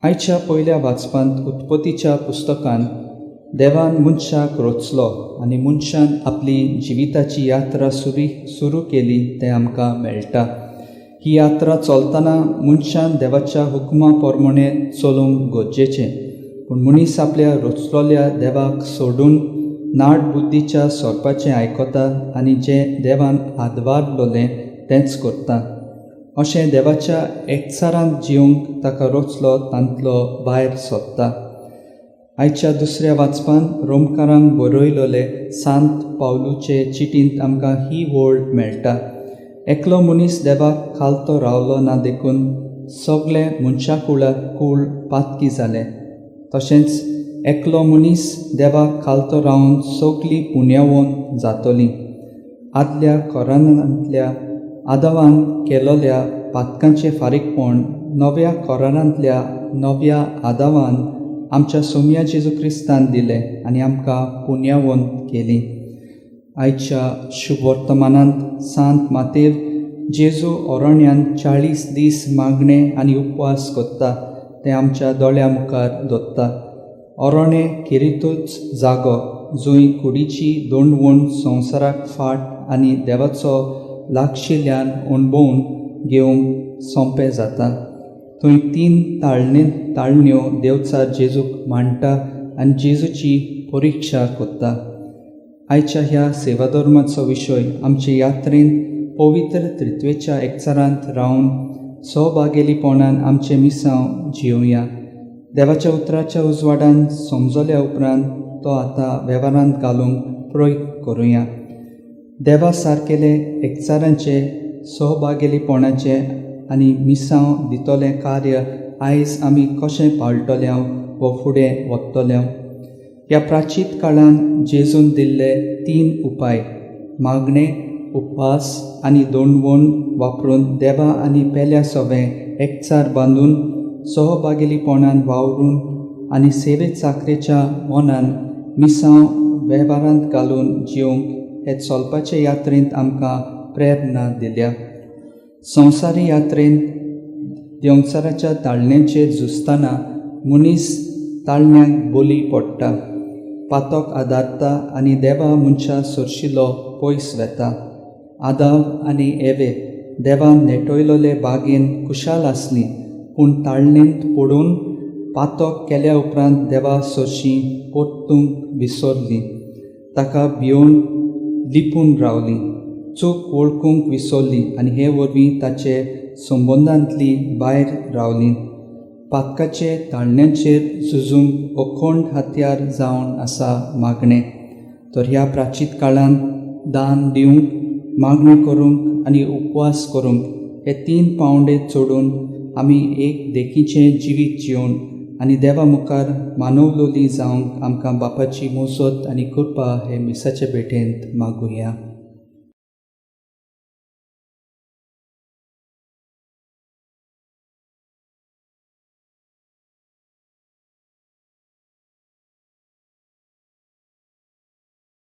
आयच्या पयल्या वाचपांत उत्पत्तीच्या पुस्तकान देवान मनशाक रचलो आनी मनशान आपली जिविताची यात्रा सुरू केली तें आमकां मेळटा. ही यात्रा चलतना मनशान देवाच्या हुकमा प्रमाणे चलूंक गरजेचें, पूण मनीस आपल्या रचलोल्या देवाक सोडून नाड बुद्दीच्या सोरपाचें आयकता आनी जें देवान आदवारलोलें तेंच करता. अशें देवाच्या एकचारांत जिवंक ताका रचलो तांतलो भायर सोदता. आयच्या दुसऱ्या वाचपान रोमकारांक बरयलोले सांत पावलूचे चिटींत आमकां ही वळ मेळटा. एकलो मनीस देवाक खालतो रावलो ना देखून सगळे मनशाकुळाक कूळ पातकी जालें, तशेंच एकलो मनीस देवाक खालतो रावन सगळीं पुण्यावंत जातलीं. आदल्या कोरानांतल्या आदावान केलोल्या पातकांचें फारीकपण नव्या कोरानांतल्या नव्या आदावान आमच्या सोम्या जेजू क्रिस्तान दिलें आनी आमकां पुण्यावंत केली. आयच्या शुभवर्तमानांत सांत मातेव जेजू ओरण्यान 40 दीस मागणें आनी उपवास करता तें आमच्या दोळ्या मुखार दवरता. ओरोणें खेरीतूच जागो जंय कुडीची दोंडवण संवसाराक फाट आनी देवाचो लागशिल्ल्यान अणभवून घेवंक सोंपें जाता. थंय 3 ताळण्यो देवचार जेजूक मांडटा आनी जेजूची परिक्षा करता. आयच्या ह्या सेवाधर्माचो विशय आमचे यात्रेंत पवित्र त्रित्वेच्या एकचारांत रावन सहभागेलीपणान आमचें मिसांव जियोया. देवाच्या उतराच्या उजवाडान समजल्या उपरांत तो आतां वेव्हारांत घालूंक प्रयत्न करुया. देवा सारकेले एकचारांचे सहभागेलीपणाचे आनी मिसांव दितलें कार्य आयज आमी कशें पाळटले वो फुडें वतले. ह्या प्राचीत काळान जेजून दिल्ले 3 उपाय मागणें, उपवास आनी दोंडवण वापरून देवा आनी पेल्या सवें एकचार बांदून सहभागेलीपणान वावरून आनी सेवे चाकरेच्या मनान मिसांव वेव्हारांत घालून जिवंक हे चलपाचे यात्रेंत आमकां प्रेरणा दिल्या. संवसारी यात्रेंत देंवचाराच्या ताळण्याचेर झुजतना मनीस ताळण्याक बोली पडटा, पातक आदारता आनी देवा मनशा सरशिलो पयस वेता. आदाव आनी एवे देवान नेटयलोले बागेन खुशाल आसली, पूण ताळणेंत पडून पातक केल्या उपरांत देवा सरशी परतूंक विसरली, ताका भिवन लिपून रावली, चूक वळखूंक विसरली आनी हे वरवीं ताचे संबंदांतली भायर रावली. पातकाचे ताळण्याचेर झुजूंक अखंड हत्यार जावन आसा मागणें. तर ह्या प्राचीत काळांत दान दिवंक, मागणें करूंक आनी उपवास करूंक हे 3 पावंडे चडून आमी एक देखीचें जिवीत जिवन आनी देवा मुखार मानवलोली जावंक आमकां बापाची मोसत आनी कृपा हे मिसाचे भेटेंत मागुया.